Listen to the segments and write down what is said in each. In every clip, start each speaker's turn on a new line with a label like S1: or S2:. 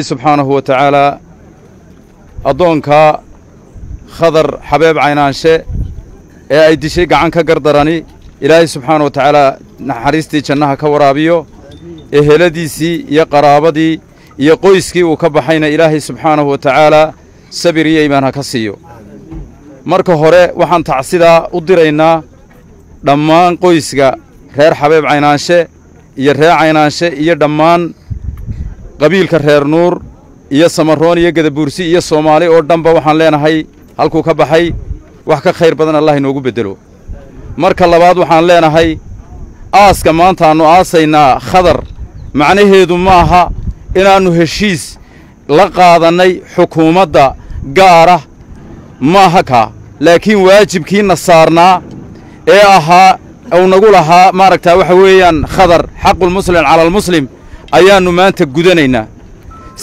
S1: Subxaanahu wa tacaalaa addoonka Khadar Xabeeb Caynaanshe ee ay dishay gacan ka gardarani, Ilaahay subxaana wa tacaalaa naxariistii jannaha ka waraabiyo. Eheladiisii iyo qaraabadii iyo qoyskii uu ka baxayna Ilaahay subxaanahu wa tacaalaa sabir iyo iimaan ha ka siiyo. Marka hore waxaan tacsidaa u diraynaa dhammaan qoyska reer Xabeeb Caynaanshe iyo reer Caynaanshe iyo dhammaan qabiilka reer Nuur iyo Samaroon iyo Gadabuursi iyo Soomaali oo dhanba. Waxaan leenahay halkuu ka baxay wax ka khayr badan Allah inoogu beddelo. Marka labaad waxaan leenahay aaska maanta aannu aasaynaa Khadar macnaheedu maaha inaannu heshiis la qaadannay xukuumadda gaara, maaha kaa, laakiin waajibkiina saarnaa ee ahaa uu nagu lahaa maaragtaa waxa weeyaan Khadar xaqulmuslim cala almuslim ayaannu maanta gudanaynaa.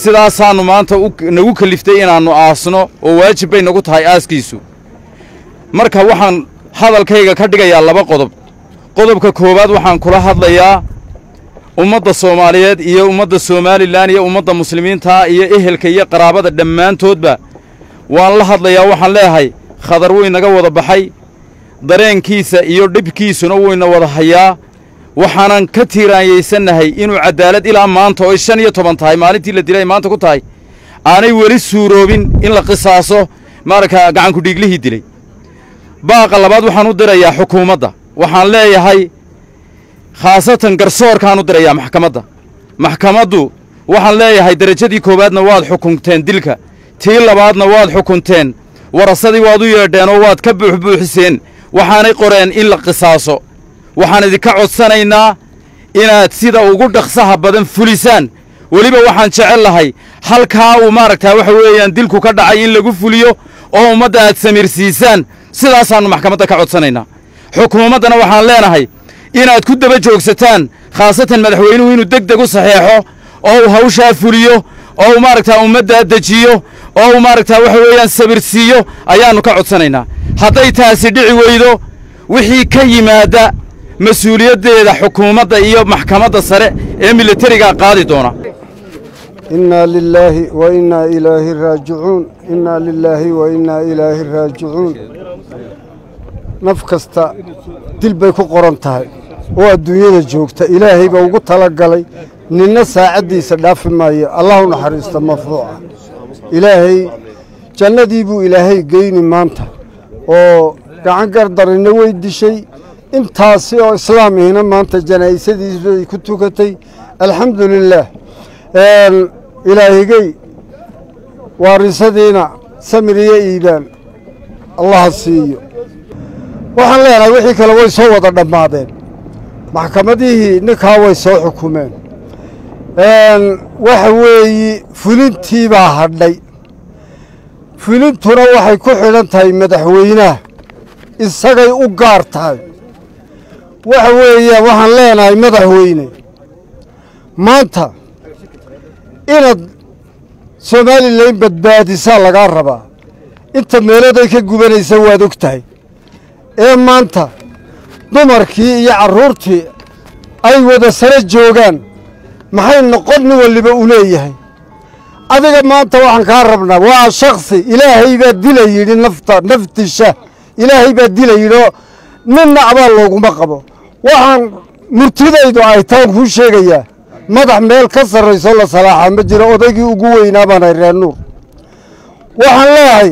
S1: Sidaasaannu maanta nagu keliftay inaannu aasno oo waajib bay nagu tahay aaskiisu. Marka waxaan hadalkayga ka dhigayaa laba qodob. Qodobka koowaad waxaan kula hadlayaa ummadda Soomaaliyeed iyo ummadda Somalilan iyo ummadda muslimiinta iyo ehelka iyo qaraabada dhammaantoodba waan la hadlayaa. Waxaan leeyahay Khadar wuu inaga wada baxay, dareenkiisa iyo dhibkiisuna wuu ina wada hayaa. Waxaanan ka tiiraanyaysannahay inuu caddaalad ilaa maanta oo ay 15 tahay maalintii la dilay maanta ku tahay aanay weli suuroobin in la qisaaso maaragta gacankudhiiglihii dilay. Baaqa labaad waxaan u dirayaa xukuumadda. Waxaan leeyahay khaasatan garsoorkaan u dirayaa maxkamadda. Maxkamaddu waxaan leeyahay derajadii koowaadna waad xukunteen dilka, tii labaadna waad xukunteen, warasadii waad u yeedheen oo waad ka buuxbuuxiseen, waxaanay qoreen in la qisaaso. Waxaan idinka codsanaynaa inaad sida ugu dhaqsaha badan fulisaan. Weliba waxaan jecel lahay halkaa uu maaragtaa waxa weeyaan dilku ka dhacay in lagu fuliyo oo ummadda aad samirsiisaan. Sidaasaannu maxkamadda ka codsanaynaa. Xukuumaddana waxaan leenahay inaad ku daba joogsataan, khaasatan madaxweynuhu inuu deg deg u saxeexo oo uu hawshaa fuliyo oo uu maaragtaa ummaddaa dejiyo oo uu maaragtaa waxa weeyaan sabirsiiyo ayaannu ka codsanaynaa. Hadday taasi dhici weydo, wixii ka yimaadda mas-uuliyaddeeda xukuumadda iyo maxkamadda sare ee militarigaa qaadi doona.
S2: Innaa lilaahi wa innaa ilaahi raajicuun, innaa lilaahi wa innaa ilaahi raajicuun. Naf kasta dil bay ku qoran tahay oo adduunyada joogta, Ilaahay baa ugu tala galay, ninna saacaddiisa dhaafi maayo. Allah u naxariista mafruuca, Ilaahay jannadii buu Ilaahay geyni maanta oo gacan gardarina way dishay. Intaasi oo islaamihina maanta janaa'isadiisay ku tukatay, alxamdu lilaah. Ilaahigey waarisadiina samir iyo iibaan Allaha siiyo. Waxaan leenahay wixii kale way soo wada dhammaadeen, maxkamadihii ninkaa way soo xukumeen, waxa weeyi fulintii baa hadhay. Fulintuna waxay ku xidhan tahay madaxweynaha, isagay u gaar tahay. Waxa weeyaan waxaan leenahay madaxweyne, maanta inaad Somalilan badbaadisaa lagaa rabaa. Inta meeladay ka gubanaysa waad og tahay ee maanta dumarkii iyo carruurtii ay wada sare joogaan, maxay noqon nin waliba u leeyahay? Adiga maanta waxaan kaa rabnaa waa shaksi. Ilaahay baa dila yidhi, nafta naftisha Ilaahay baa dila yidhi oo ninna abaal looguma qabo. Waxaan murtidaydu ay taan kuu sheegayaa, madax meel ka sarrayso la salaaxa ma jiro. Odaygii ugu weynaa baanay reer Nuur. Waxaan leeyahay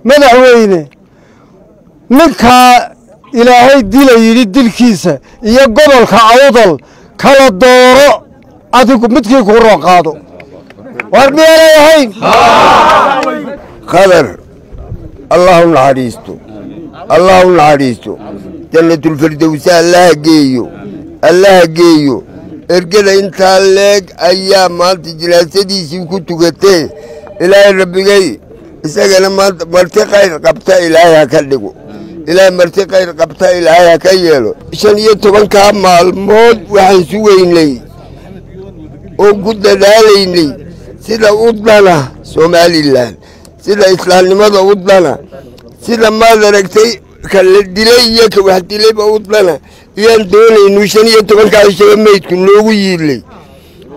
S2: madaxweyne, ninkaa Ilaahay dila yidhi dilkiisa iyo gobolka Awdal kala dooro, adigu midkii kuu roon qaado. War miyaanay ahayn?
S3: Khadar Allah u naxariisto, Allah u naxariisto, jannatulfirdowsa Allaha geeyo, Allaha geeyo. Ergada intaa leeg ayaa maanta jinaasadiisii ku tukatee. Ilaahay rabbigay isagana maanta marti khayr qabta Ilaahay ha ka dhigo, Ilaahay marti khayr qabta Ilaahay ha ka yeelo. 15-kaa maalmood waxaan sugaynay oo ku dadaalaynay sida u dana Somalilan, sida islaamnimada u dana, sida maad aragtay ka la dilay iyo ka wax dilayba u dana iyaan doonaynu. 15-kaa ishaba meydku noogu yiilay,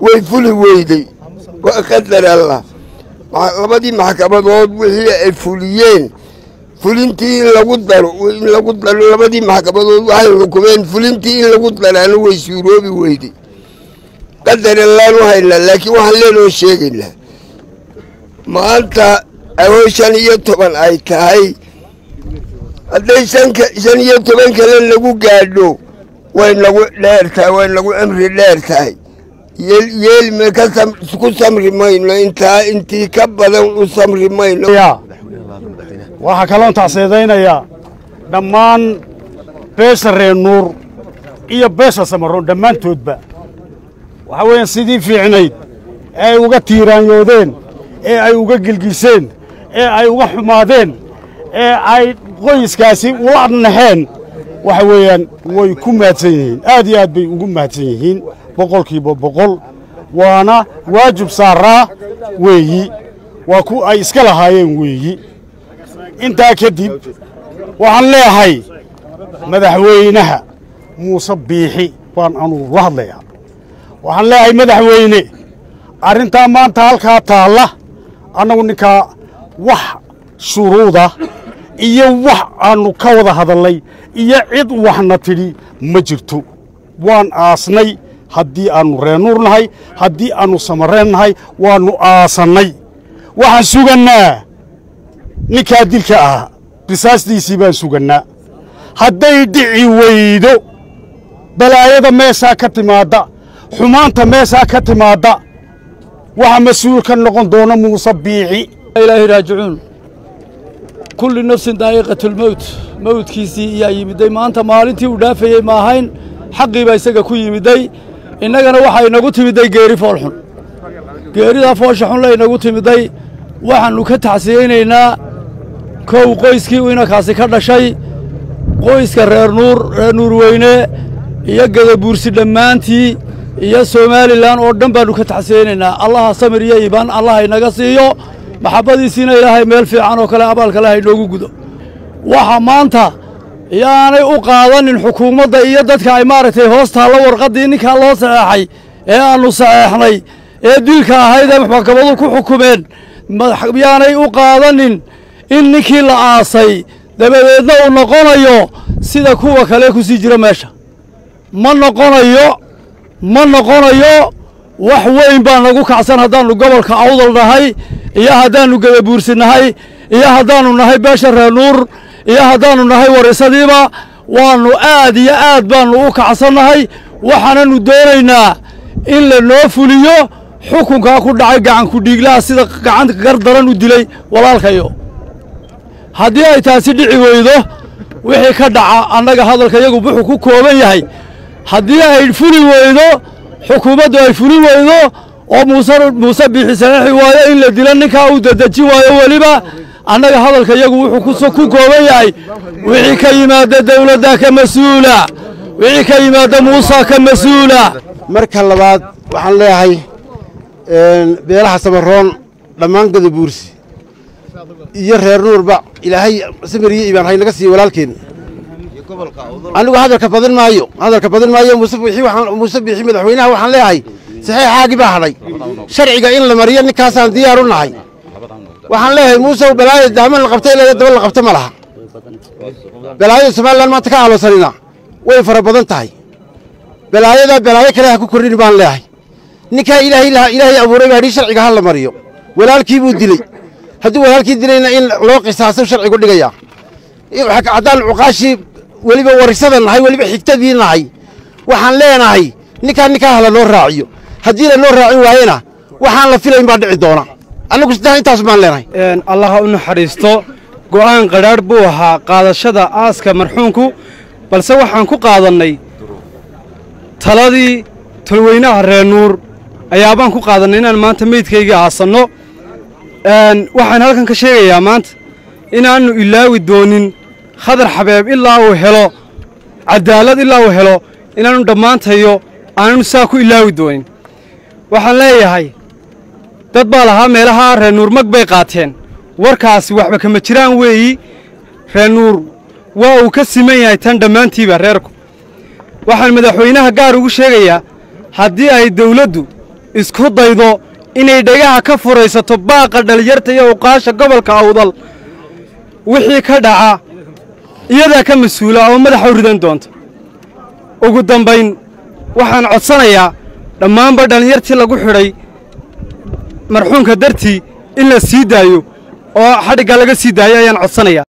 S3: way fuli weyday. Waa qadar Allah. Labadii maxkamadood wixii ay fuliyeen, fulintii in lagu daro, in lagu daro labadii maxkamadood waxay xukumeen, fulintii in lagu daraana way suuroobi weyday. Qadar Allaanu haynaa, laakiin waxaan leenoo sheegaynaa maanta oo 15 ay tahay, hadday 15 kale nagu gaadho, way nagu dheer tahay, way nagu cimri dheer tahay. Yeelme ku samri mayno intaa, intii ka badan u samri mayno.
S4: Waxaa kaloon tacseedaynayaa dhammaan beesha Reer Nuur iyo beesha Samaroon dhammaantoodba. Waxaa weeyaan sidii fiicnayd ee ay uga tiiraanyoodeen, ee ay uga gelgiseen, ee ay uga xumaadeen, ee ay qoyskaasi ula naheen, waxa weeyaan way ku mahadsan yihiin, aad iyo aad bay ugu mahadsan yihiin, 100%. Waana waajib saaraa weeyi, waa ku ay iska lahaayeen weeyi. Intaa kadib waxaan leeyahay madaxweynaha Muuse Biixi baan anugu la hadlayaa. Waxaan leeyahay madaxweyne, arrintaa maanta halkaa taalla, annagu ninkaa wax shuruuda iyo wax aannu ka wada hadalnay iyo cid waxna tidhi ma jirto. Waan aasnay haddii aannu Reenuur nahay, haddii aannu Samareen nahay, waannu aasannay. Waxaan sugannaa ninkaa dilka ahaa qisaastiisii baan sugannaa. Hadday dhici weydo, balaayada meeshaa ka timaadda, xumaanta meeshaa ka timaadda, waxaa mas-uul ka noqon doona Muuse Biixi.
S5: Ilaahi raajicuun. Kulli nafsin daa'iqatulmowt. Mowdkiisii iyaa yimiday maanta. Maalintii uu dhaafayey ma ahayn, xaqii baa isaga ku yimiday. Innagana waxaa inagu timiday geeri foolxun. Geeridaa foosha xun la inagu timiday, waxaannu ka tacsiyeynaynaa kow qoyskii uu inankaasi ka dhashay, qoyska Reer Nuur, Reer Nuur weyne iyo Gadabuursi dhammaantii iyo Somalilan oo dhan baannu ka tacsiyeynaynaa. Allaha samir iyo iibaan allaha inaga siiyo, maxabbadiisiina Ilaahay meel fiican oo kale abaalkale ha inoogu gudo. Waxa maanta yaanay u qaadanin xukuumadda iyo dadka ay maaragtay hoos taallo warqaddii ninkaa loo saxeexay ee aannu saxeexnay ee dilka ahayd ee maxkamadu ku xukumeen, yaanay u qaadanin in ninkii la aasay dabadeedna uu noqonayo sida kuwa kale ku sii jira meesha. Ma noqonayo, ma noqonayo. Wax weyn baa nagu kacsan haddaannu gobolka Awdal nahay iyo haddaannu Gadabuursi nahay iyo haddaannu nahay beesha Reer Nuur iyo haddaannu nahay warisadiiba. Waannu aad iyo aad baannu u kacsannahay, waxaananu doonaynaa in la noo fuliyo xukunkaa ku dhacay gacanku dhiiglaha sida gacan gardaran u dilay walaalkayo. Haddii ay taasi dhici weydo, wixii ka dhaca annaga hadalka yagu wuxuu ku kooban yahay, haddii ay fuli weydo, xukuumaddu ay fuli weydo oo Muuse Biixi saxiixi waayo in la dilo ninkaa, uu dedejin waayo weliba, annaga hadalka yagu wuxuu ku kooban yahay wixii ka yimaada dawladda ka mas-uula, wixii ka yimaada Muusa ka mas-uula.
S2: Marka labaad waxaan leeyahay beelaha Samaroon dhammaan, Gadabuursi iyo Reer Nuurba, Ilaahay samir iyo iibaan haynaga siiyo walaalkeen. Anigu hadalka badan maayo, hadalka badan maayo. Muuse Biixi, waxaan Muuse Biixi madaxweynaha waxaan leeyahay saxiixaagii baa hadhay, sharciga in la mariyo ninkaasaan diyaar u nahay. Waxaan leeyahay Muuse, balaayo daaman la qabtay ilaa daba la qabto ma laha. Balaayada Somalilan maanta ka aaloosanina way fara badan tahay, balaayada balaayo kale ha ku kordhin baan leeyahay. Ninkaa Ilaahay abuuray baa yidhi sharciga ha la mariyo, walaalkii buu dilay. Hadduu walaalkii dilayna in loo qisaaso sharcigu dhigaya. Haddaan cuqaashii weliba warisada nahay, weliba xigtadii nahay, waxaan leenahay ninkaa hala noo raaciyo. Haddii la noo raacin waayena waxaan la filayn baa dhici doona. Annagu saddex intaas baan leenahay.
S6: Allah ha u naxariisto. Go'aan qadhaadh buu ahaa qaadashada aaska marxuunku, balse waxaan ku qaadannay taladii tolweynaha Reer Nuur ayaabaan ku qaadannay inaan maanta meydkaygii aasanno. Waxaan halkan ka sheegayaa maanta inaannu ilaawi doonin Khadar Xabeeb ilaa uu helo caddaalad, ilaa uu helo inaannu dhammaantayo aananu saa ku ilaawi doonin. Waxaan leeyahay dad baa lahaa meelaha Reer Nuur mag bay qaateen, warkaasi waxba kama jiraan weeyi. Reer Nuur waa uu ka siman yahay tan dhammaantiiba reerku. Waxaan madaxweynaha gaar ugu sheegayaa haddii ay dawladdu isku daydo Inay dhegaha ka furaysato baaqa dhalinyarta iyo uqaasha gobolka Awdal. Wixii ka dhaca iyadaa ka mas-uula oo madaxa u ridan doonta. Ugu dambayn, waxaan codsanayaa dhammaanba dhallinyartii lagu xidhay marxuumka dartii in la sii daayo oo xadhigga laga sii daayo ayaan codsanayaa.